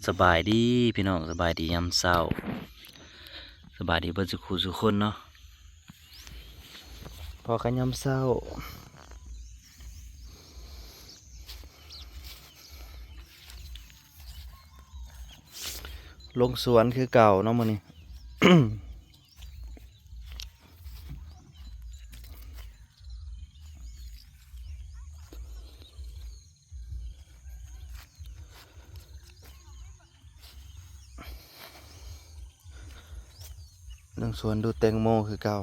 ສະບາຍດີພີ່ນ້ອງ, ສະບາຍດີຍາມເຊົ້າ, ສະບາຍດີເບິດສູ່ຄູ່ສູ່ຄົນເນາະ. ພໍ້ກັນຍາມເຊົ້າ ລົງສວນຄືເກົ່າເນາະມື້ນີ້. ເບິ່ງສວນດູແຕງໂມຄືເກົ່າ.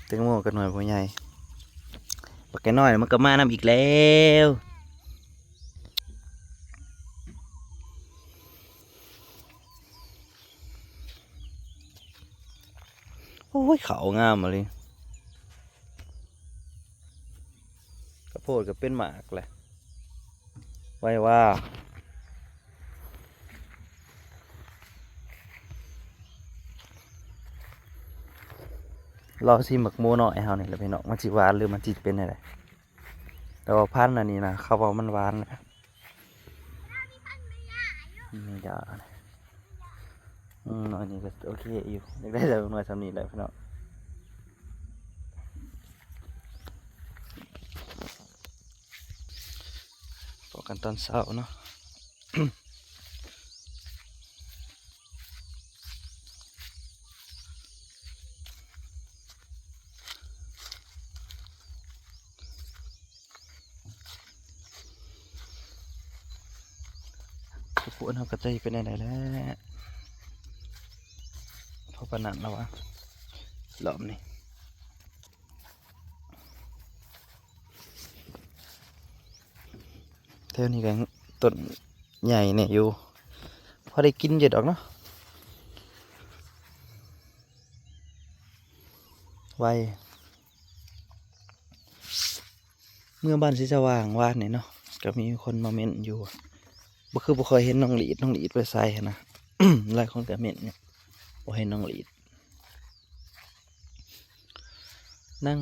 ແຕງໂມກໍໜ່ວຍບໍ່ໃຫຍ່ ບັກໄກ່ນ້ອຍມັນກໍມານຳອີກແລ້ວ. ໂອ້ຍ ເຂົ້າງາມອີ່ຫຼີ. ກະໂພດກໍເປັນໝາກແຫຼະ ໄວວ່າ. ລໍຊິມໝາກໂມນ້ອຍເຮົານີ້ແຫຼະພີ່ນ້ອງ, ມັນຊິຫວານ ຫຼື ມັນຊິເປັນແນວໃດ. ແຕ່ວ່າພັນອັນນີ້ນະ ເຂົາເວົ້າມັນຫວານນະ. ນີ້ດາ ອືມ ໜ່ອຍນີ້ກໍໂອເຄຢູ່, ຢາກໄດ້ແຕ່ໜ່ວຍສ່ຳນີ້ແຫຼະພີ່ນ້ອງ. ພໍ້ກັນຕອນເຊົ້າເນາະ. ທຸກຄົນເຮົາກໍຈະເປັນແນວໃດແຫຼະ ເພາະປານນັ້ນລະວ່າ ລອບນີ້. ແຖວນີ້ກໍຕົ້ນໃຫຍ່ແດ່ຢູ່ ພໍໄດ້ກິນຢູ່ດອກເນາະ ໄວ. ເມືອບ້ານສີສະຫວ່າງວານນີ້ເນາະ ກໍມີຄົນມາເມັ້ນຢູ່ ບໍ່ຄືບໍ່ຄ່ອຍເຫັນນ້ອງຫຼີດ, ນ້ອງຫຼີດໄປໃສຫັ້ນນະ. ຫຼາຍຄົນກໍເມັ້ນຢູ່ ບໍ່ເຫັນນ້ອງຫຼີດ. ນາງ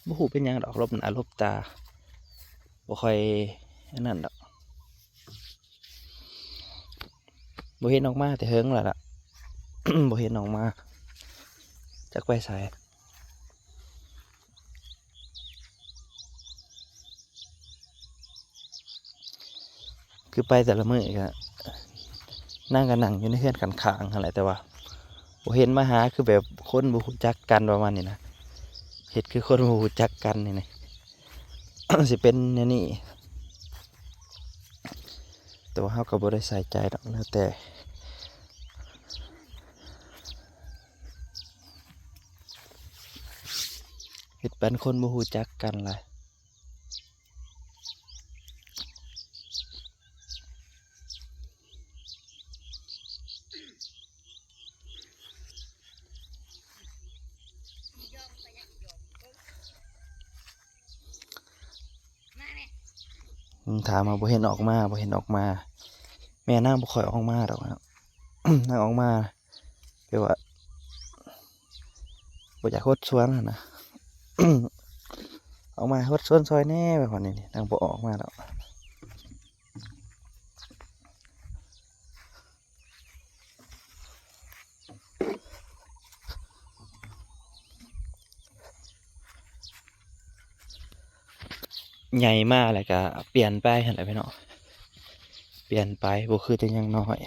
ບໍ່ຮູ້ເປັນຫຍັງດອກ ຫຼົບໜ້າຫຼົບຕາ ບໍ່ຄ່ອຍອັນນັ້ນດອກ. ບໍ່ເຫັນອອກມາແຕ່ເຫິງແລ້ວລະ ບໍ່ເຫັນອອກມາ ຈັກໄປໃສ. ຄືໄປແຕ່ລະມື້ກະ ນາງກະນັ່ງຢູ່ໃນເຮືອນຂ້າງໆຫັ້ນແຫຼະ ແຕ່ວ່າບໍ່ເຫັນມາຫາ ຄືແບບຄົນບໍ່ຮູ້ຈັກກັນປະມານນີ້ນະ ເຮັດຄືຄົນບໍ່ຮູ້ຈັກກັນນີ້ນະ ຊິເປັນແນວນີ້. ແຕ່ວ່າເຮົາກໍບໍ່ໄດ້ໃສ່ໃຈດອກ ແລ້ວແຕ່ ເຮັດປັນຄົນບໍ່ຮູ້ຈັກກັນຫຼາຍ. ອືມ ຖາມວ່າບໍ່ເຫັນອອກມາ ບໍ່ເຫັນອອກມາ ແມ່ນາງບໍ່ຄ່ອຍອອກມາດອກ ນາງອອກມາ ແບບວ່າບໍ່ຢາກຫົດສວນຫັ້ນນະ ອອກມາຫົດສວນຊ່ອຍແດ່ ແບບວ່ານີ້ ນາງບໍ່ອອກມາດອກ. ໃຫຍ່ມາແລ້ວກະປ່ຽນໄປຫັ້ນແຫຼະພີ່ນ້ອງ ປ່ຽນໄປ ບໍ່ຄືແຕ່ຍັງນ້ອຍ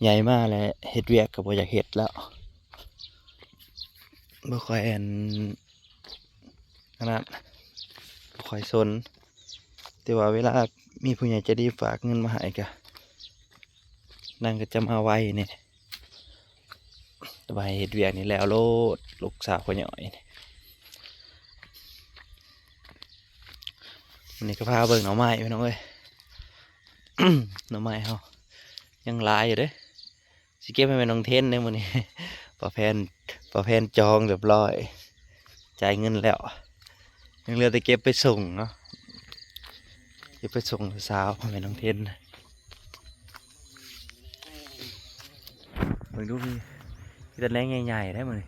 ໃຫຍ່ມາແລ້ວເຮັດວຽກກໍບໍ່ຢາກເຮັດແລ້ວ ບໍ່ຄ່ອຍອັນ ອັນນັ້ນ ບໍ່ຄ່ອຍສົນ ແຕ່ວ່າເວລາມີຜູ້ໃຫຍ່ໃຈດີຝາກເງິນມາໃຫ້ກະ ນາງກໍຈະມາໄວແດ່ ແຕ່ວ່າໃຫ້ເຮັດວຽກນີ້ແລ້ວໂລດ ລູກສາວພໍ່ໃຫຍ່ນີ້. ມື້ນີ້ກໍພາເບິ່ງໜໍ່ໄມ້ພີ່ນ້ອງເອີຍ ໜໍ່ໄມ້ເຮົາຍັງຫຼາຍຢູ່ເດ້. ຊິເກັບໃຫ້ແມ່ນ້ອງເທນເດ້ມື້ນີ້ ປາແພນ ປາແພນຈອງຮຽບຮ້ອຍ ຈ່າຍເງິນແລ້ວ ຍັງເຫຼືອແຕ່ເກັບໄປສົ່ງເນາະ ເກັບໄປສົ່ງສາວ ແມ່ນ້ອງເພັນ. ເບິ່ງດູ ມີ ມີແຕ່ແໜງໃຫຍ່ໆ ໄດ໋ມື້ນີ້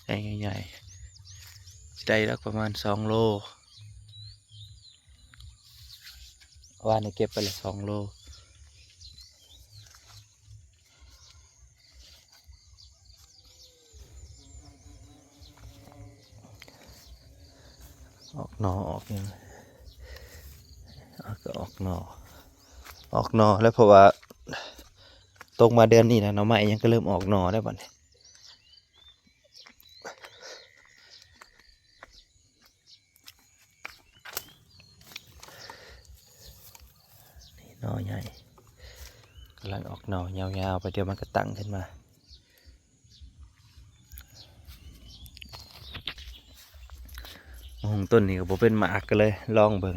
ແໜງໃຫຍ່ໆ ຊິໄດ້ດອກປະມານສອງໂລ ວານນີ້ເກັບໄປແລ້ວສອງໂລ. ອອກໜໍ່ອອກຫຍັງ ອອກ ກໍອອກໜໍ່ ອອກໜໍ່ແລ້ວ ເພາະວ່າຕົກມາເດືອນນີ້ນະ ໜໍ່ໄມ້ຫຍັງກໍເລີ່ມອອກໜໍ່ແລ້ວບັດນີ້. ນີ້ໜໍ່ໃຫຍ່ ກຳລັງອອກໜໍ່ຍາວໆ ໄປ ດຽວມັນກໍຕັ້ງຂຶ້ນມາ. ມະຫຸ່ງຕົ້ນນີ້ກໍບໍ່ເປັນໝາກ ກໍເລີຍລອງເບິ່ງ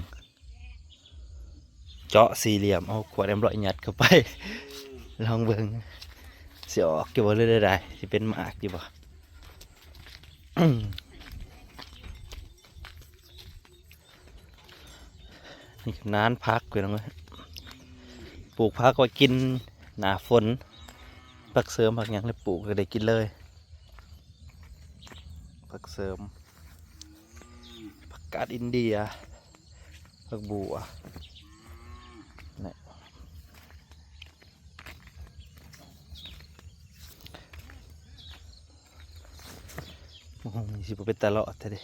ເຈາະສີ່ຫຼ່ຽມ ເອົາຂວດເອັມຮ້ອຍຍັດເຂົ້າໄປ ລອງເບິ່ງ ຊິອອກຢູ່ບໍ່ ຫຼື ໃດໆ ຊິເປັນໝາກຢູ່ບໍ່. ນີ້ນານຜັກ ພີ່ນ້ອງເອີຍ ປູກຜັກໄວ້ກິນໜ້າຝົນ ຜັກເສີມຜັກຫຍັງ ແລ້ວປູກກໍໄດ້ກິນເລີຍ ຜັກເສີມ ຜັກກາດອິນເດຍ ຜັກບົ່ວ ນີ້ ໂອ້ໂຫ ມັນຊິບໍ່ເປັນຕາຫຼອດແທ້ເດ.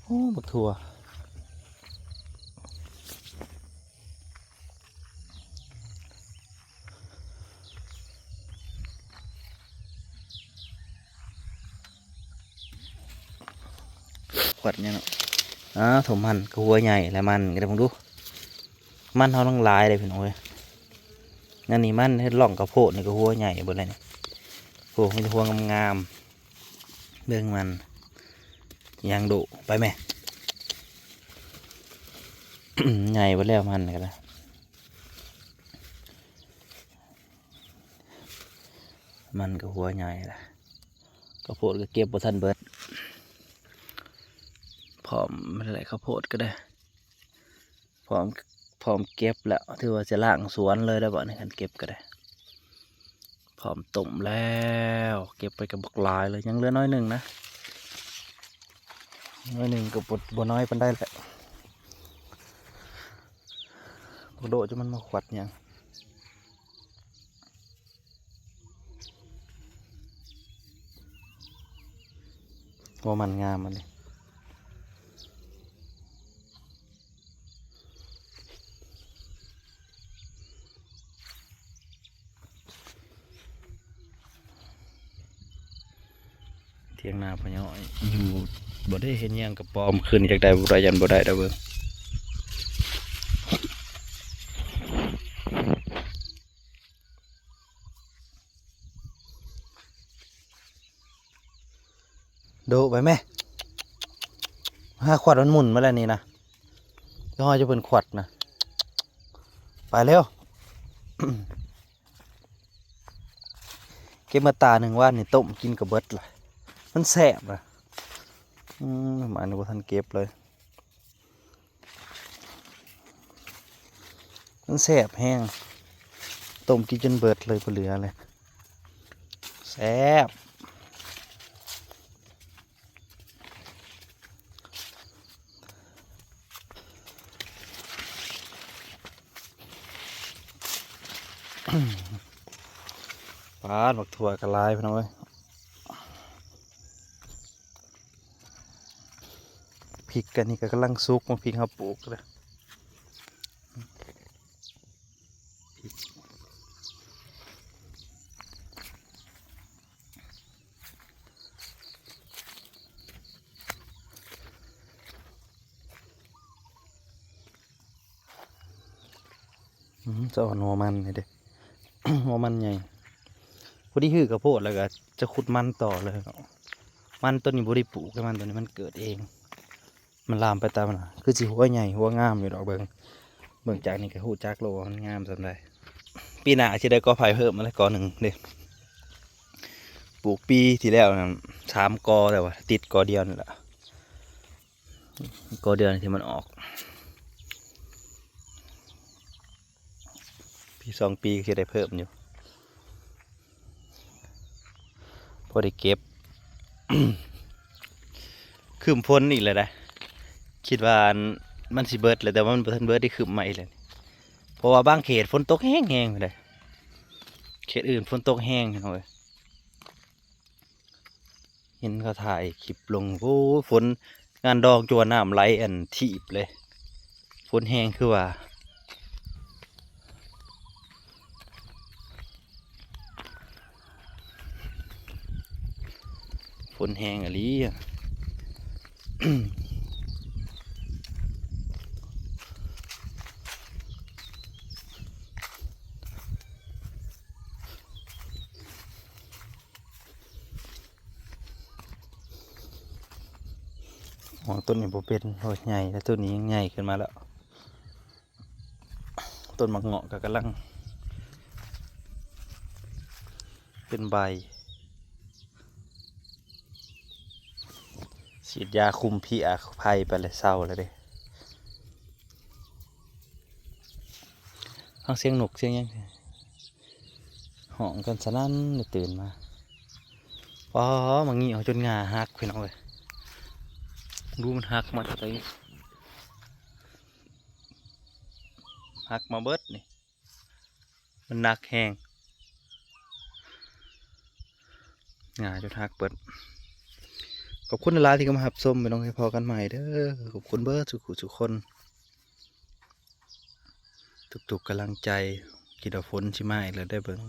ໂອ້ ບັກຖົ່ວ ຂວັດຫຍັງເນາະ ອ້າ ຖົ່ວມັນກໍຫົວໃຫຍ່ແຫຼະ ມັນກໍໄດ້ ເບິ່ງດູ ມັນເຮົາທັງຫຼາຍເດ້ພີ່ນ້ອງເອີຍ. ອັນນີ້ມັນເຮັດຮ່ອງເຂົ້າໂພດນີ້ກໍຫົວໃຫຍ່ເບິດແລ້ວນີ້ ໂອ້ ມີແຕ່ຫົວງາມໆ ເບິ່ງມັນ ຫຍັງດຸ ໄປແມ່ ໃຫຍ່ເບິດແລ້ວມັນກໍໄດ້ ມັນກໍຫົວໃຫຍ່ລະ ເຂົ້າໂພດກໍເກັບບໍ່ທັນເບິດ ພ້ອມແລ້ວ ເຂົ້າໂພດກໍໄດ້ ພ້ອມ ພ້ອມເກັບແລ້ວ ຖືວ່າຈະລ້າງສວນເລີຍໄດ້ບັດນີ້ ຄັນເກັບກໍໄດ້ ພ້ອມຕົ້ມແລ້ວ ເກັບໄປກໍບັກຫຼາຍເລີຍ ຍັງເຫຼືອໜ້ອຍໜຶ່ງນະ ໜ້ອຍໜຶ່ງກໍບໍ່ ບໍ່ນ້ອຍປານໃດແຫຼະ ບໍ່ໂດະ ຈະມັນມາຂວັດຫຍັງ ຫົວມັນງາມອັນນີ້ ຖຽງນາພໍ່ນ້ອຍ ຢູ່ ບໍ່ໄດ້ເຮັດຫຍັງ ກະປ້ອມຂຶ້ນ ຢາກໄດ້ບໍ່ໄດ້ ຢ້ານບໍ່ໄດ້ດອກເບິ່ງ ໂດະໄປແມ່ ຫາຂວັດມັນໝຸ່ນມາແລ້ວນີ້ນະ ຈະຮອດຈະເປັນຂວັດນະ ໄປເລັວ ເກັບມາຕາໜຶ່ງ ວານນີ້ຕົ້ມກິນກໍເບິດລະ ມັນແຊບລະ ອືມ ມານີ້ບໍ່ທັນເກັບເລີຍ ມັນແຊບແຮງ ຕົ້ມກິນຈົນເບິດເລີຍ ບໍ່ເຫຼືອເລີຍ ແຊບ. ປາດ ບັກຖົ່ວກໍຫຼາຍ ພີ່ນ້ອງເອີຍ ພິກອັນນີ້ກໍກຳລັງສຸກ ໝາກພິກເຮົາປູກເດ້. ອືມ ຈະເອົາຫົວມັນນີ້ເດ້ ຫົວມັນໃຫຍ່ ພໍດີຮື້ເຂົ້າໂພດແລ້ວກໍຈະຂຸດມັນຕໍ່ເລີຍເນາະ. ມັນໂຕນີ້ບໍ່ໄດ້ປູກເດ້ ມັນໂຕນີ້ມັນເກີດເອງ. ມັນລາມໄປຕາມນັ້ນ ຄືຊິຫົວໃຫຍ່ຫົວງາມຢູ່ດອກ ເບິ່ງ ເບິ່ງຈາກນີ້ກໍຮູ້ຈັກແລ້ວວ່າມັນງາມສ່ຳໃດ. ປີໜ້າຊິໄດ້ກໍໄຜ່ເພີ່ມມາແລ້ວກໍໜຶ່ງເດ້. ປູກປີທີ່ແລ້ວນັ້ນສາມກໍ ແຕ່ວ່າຕິດກໍດຽວນີ້ລະ ກໍດຽວທີ່ມັນອອກ. ປີສອງປີກໍຊິໄດ້ເພີ່ມຢູ່ ພໍໄດ້ເກັບ. ຄຶ້ມຝົນອີກແລ້ວນະ ຄິດວ່າອັນ ມັນຊິເບິດແລ້ວ ແຕ່ວ່າມັນບໍ່ທັນເບິດ ໄດ້ຄຶ້ມມາອີກແລ້ວ. ເພາະວ່າບາງເຂດຝົນຕົກແຮງໆ ພຸ້ນເດ້ ເຂດອື່ນຝົນຕົກແຮງ ພີ່ນ້ອງເອີຍ. ເຫັນເຂົາຖ່າຍຄລິບລົງ ໂອ້ ຝົນ ງານດອງຈົວນ້ຳໄຫຼອັນຖີບເລີຍ ຝົນແຮງຄືວ່າ ຝົນແຮງອີ່ຫຼີ. ຮວງຕົ້ນນີ້ບໍ່ເປັນ ໂອ້ຍ ໃຫຍ່ແລ້ວ ຕົ້ນນີ້ຍັງໃຫຍ່ຂຶ້ນມາແລ້ວ. ຕົ້ນໝາກເງາະກໍກຳລັງເປັນໃບ ສີດຢາຄຸມເພຍໄພໄປແລ້ວ ເຊົາແລ້ວເດ້. ຟັງສຽງນົກສຽງຫຍັງ ຮ້ອງກັນສະນັ້ນເລີຍ ຕື່ນມາ. ປາ ໝາກງິ້ວຈົນງ່າຫັກ ພີ່ນ້ອງເອີຍ ບໍ່ຮູ້ມັນຫັກມາແຕ່ໃສ ຫັກມາເບິດນີ້ ມັນໜັກແຮງ ງ່າຈົນຫັກເບິດ. ຂອບຄຸນຫຼາຍໆທີ່ເຂົ້າມາຮັບຊົມ ພີ່ນ້ອງເອີຍ ພໍ້ກັນໃໝ່ເດີ. ຂອບຄຸນເບິດສູ່ຜູ້ສູ່ຄົນ ທຸກໆກຳລັງໃຈ. ຄິດວ່າຝົນຊິມາອີກແລ້ວເດີ ເບິ່ງ